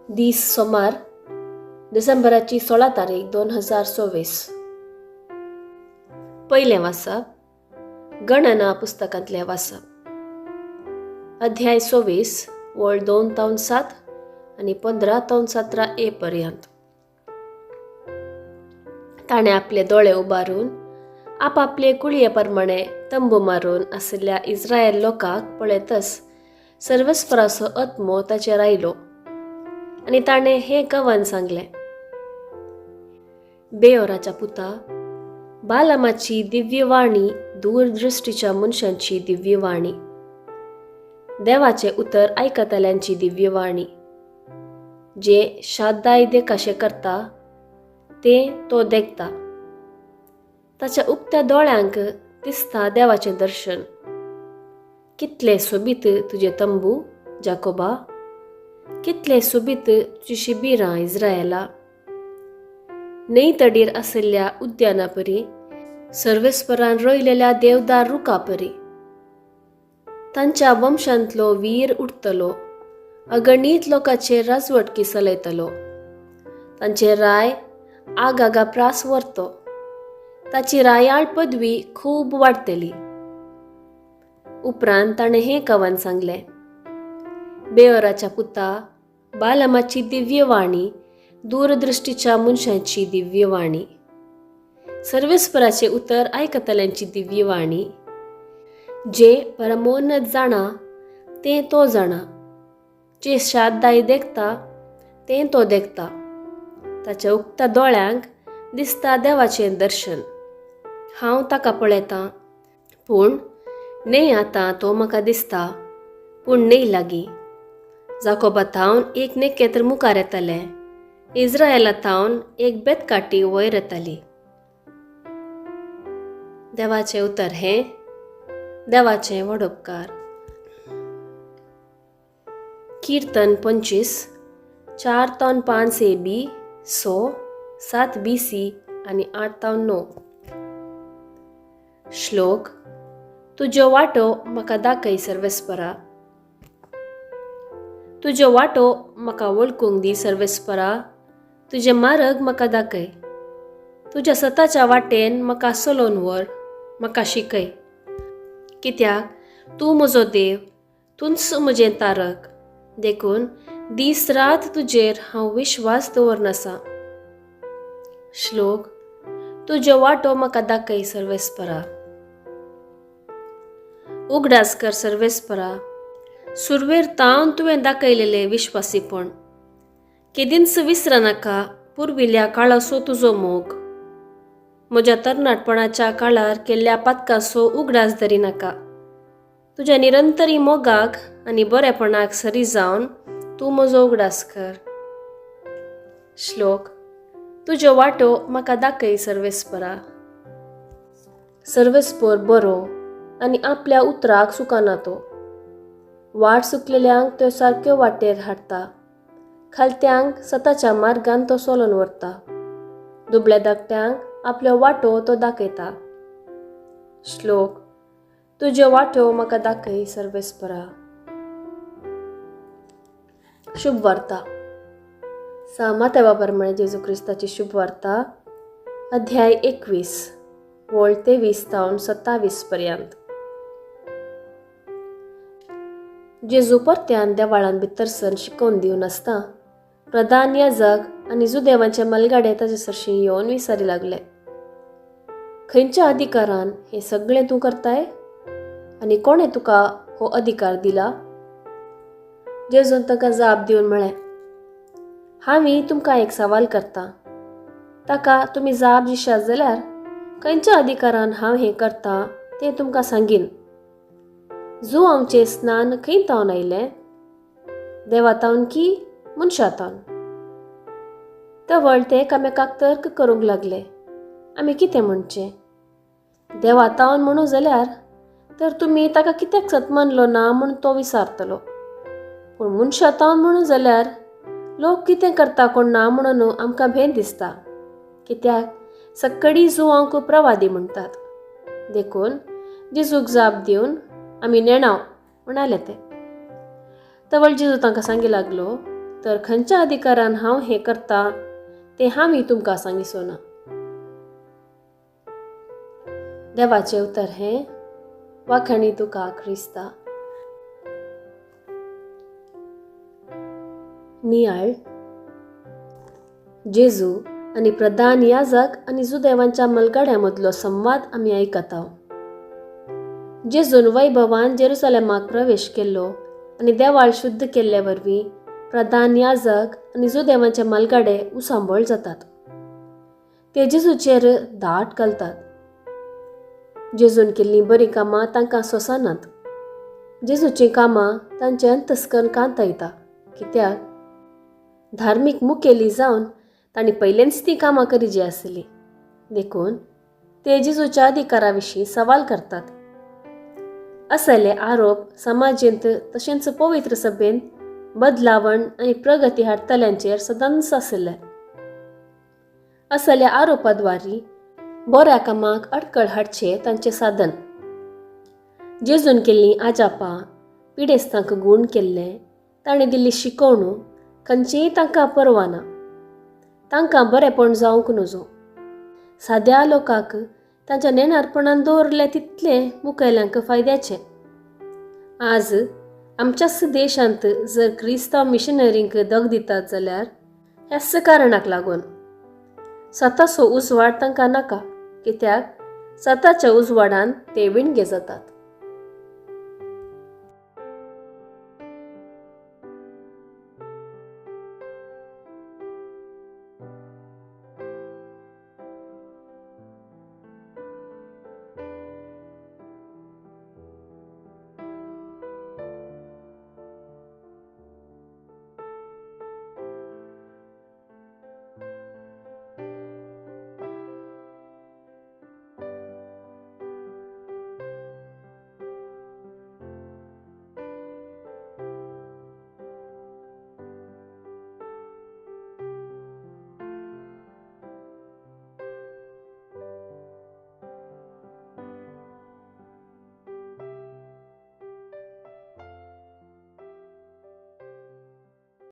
दीस सोमार, डिसेंबराची 16 तारीख 2024. पयलें वाचप गणना पुस्तकांतलें वाचप, अध्याय 24 वळ 2 तावन 7 आनी 15 तावन 17 ए पर्यंत. ताणें आपले दोळे उबारून आपापले कुळये प्रमाणे तंबू मारून आशिल्ल्या इस्रायल लोकांक पळयतच सर्वेस्पराचो आत्मो ताचेर आयलो आनी ताणें हें कवन सांगलें. बेयोराच्या पुता, बालामाची दिव्यवाणी, दूरदृश्टीच्या मनशांची दिव्यवाणी, देवाचें उतर आयकतल्यांची दिव्यवाणी, जे शाद्दाय देखाशें करता तें तो देखता, ताच्या उक्त्या दोळ्यांक दिसता देवाचें दर्शन. कितले सोबीत तुजे तंबू जाकोबा, कितले सोबीत तुजी शिबिरां इस्रायला. न्हंय तडीर आशिल्ल्या उद्याना परी, सर्वेस्परान रोयलेल्या देवदार रुखा परी. तांच्या वंशांतलो वीर उठतलो, अगणीत लोकांचेर राजवटकी चलयतलो. तांचे राय आगागा प्रास व्हरतो, ताची रायाळ पदवी खूब वाडटली. उपरांत ताणें हें कवन सांगलें. बेयोराच्या पुता, बालामाची दिव्यवाणी, दूरदृश्टीच्या मनशांची दिव्यवाणी, सर्वेस्पराचें उतर आयकतल्यांची दिव्यवाणी, जे परमोन्नत जाणा तें तो जाणा, जे शाद्दाय देखता तें तो देखता, ताच्या उक्त्या दोळ्यांक दिसता देवाचें दर्शन. हांव ताका पळयतां पूण न्हय आतां तो म्हाका दिसता, पूण न्हय लागीं. जाकोबा थावन एक नखेत्र मुखार येतालें, इस्रायला थावन एक बेतकाटी वयर येताली. देवाचें उतर हें देवाचें व्हड उपकार. किर्तन 25, 4 तावन 5 ए बी, 6, 7 बी सी आनी 8 तावन 9. श्लोक. तुज्यो वाटो म्हाका दाखय सर्वेस्परा, तुज्यो वाटो म्हाका वळखूंक दी सर्वेस्परा, तुजें मार्ग म्हाका दाखय. तुज्या सताच्या वाटेन म्हाका चलोवन व्हर, म्हाका शिकय, कित्याक तूं म्हजो देव, तूंच म्हजें तारक. देखून दीस रात तुजेर हांव विश्वास दवरन आसा. श्लोक. तुज्यो वाटो म्हाका दाखय सर्वेस्परा. उगडास कर सर्वेस्परा, सुरवेर तावन तुवें दाखयलेलें विश्वासीपण, केदींच विसरनाका पुर्विल्ल्या काळाचो तुजो मोग. म्हज्या तरणाटपणाच्या काळार केल्ल्या पातकाचो उगडास धरिनाका. तुज्या निरंतरी मोगाक आनी बरेपणाक सरी जावन तूं म्हजो उगडास कर. श्लोक. तुज्यो वाटो म्हाका दाखय सर्वेस्परा. सर्वेस्पर बरो आनी आपल्या उतराक चुकना तो, वाट चुकलेल्यांक त्यो सारक्यो वाटेर हाडटा, खालत्यांक सताच्या मार्गान तो चलोवन व्हरता, दुबळ्या धाकट्यांक आपल्यो वाटो तो दाखयता. श्लोक. तुज्यो वाटो म्हाका दाखय सर्वेस्परा. शुभ वार्ता. मात्या प्रमाणे जेजू क्रिस्ताची शुभ वार्ता, अध्याय 21, वळ 23 तावन 27 पर्यंत. जेजू परत्यान देवाळान भितर सर शिकोवन दिवन आसता प्रधान याजक आनी जुदेवांचे मलगाडे ताचे सरशीं येवन विचारी लागले, खंयच्या अधिकारान हें सगळें तूं करताय आनी कोणें तुका हो अधिकार दिला? जेजून ताका जाप दिवन म्हळें, हांव तुमकां एक सवाल करता, ताका तुमी जाप दिशात जाल्यार खंयच्या अधिकारान हांव हें करता तें तुमकां सांगीन. जुवांचें स्नान खंय तावन आयलें, देवा तावन की मनशा तावन? तवळ ते एकामेकाक तर्क करूंक लागले, आमी कितें म्हणचें? देवा तावन म्हणू जाल्यार तर तुमी ताका कित्याक सत मानलो ना म्हूण तो विचारतलो, पूण मनशा तावन म्हणू जाल्यार लोक कितें करता कोण ना म्हणून आमकां भेद दिसता, कित्याक सक्कडी जुवांक प्रवादी म्हणटात. देखून जेजूक जाप दिवन आमी नेणाव म्हणाले ते. तवळ जेजू तांकां सांगी लागलो, तर खंयच्या अधिकारान हांव हें करता तें हांव तुमकां सांगिसो ना. देवाचें उतर हें वाखाणी तुका क्रिस्ता. नियाळ. जेजू आनी प्रधान याजक आनी जुदेवांच्या मलगाड्या मदलो संवाद आमी आयकता. जेजून वैभवान जेरुसलेमाक प्रवेश केल्लो आनी देवाळ शुद्ध केल्ले वरवीं प्रधान याजक आनी जुदेवांचे मलगाडे उसांबळ जातात. ते जेजूचेर दाट घालतात. जेजून केल्लीं बरीं कामां तांकां सोंसनात. जेजूचीं कामां तांचें अंतस्कन कांतायता, कित्याक धार्मीक मुखेली जावन तांणी पयलेंच तीं कामां करीजी आसली. देखून ते जेजूच्या अधिकारा विशीं सवाल करतात. असले आरोप समाजेंत तशेंच पवित्र सभेंत बदलावण आनी प्रगती हाडटल्यांचेर सदांच आसले. असल्या आरोपाद्वारी बऱ्या कामाक अडकळ हाडचें तांचें साधन. जेजून केल्लीं आजापां, पिडेस्तांक गूण केल्लें, ताणें दिल्ली शिकवणूक खंयचीय तांकां परवा ना. तांकां बरेंपण जावंक नजो. साद्या लोकांक तांच्या नेणारपणान दवरलें तितलें मुखेल्यांक फायद्याचें. आज आमच्याच देशांत जर क्रिस्तांव मिशनरींक दग दितात जाल्यार ह्याच कारणाक लागून. सताचो उजवाड तांकां नाका, कित्याक सताच्या उजवाडान ते विणगे जातात.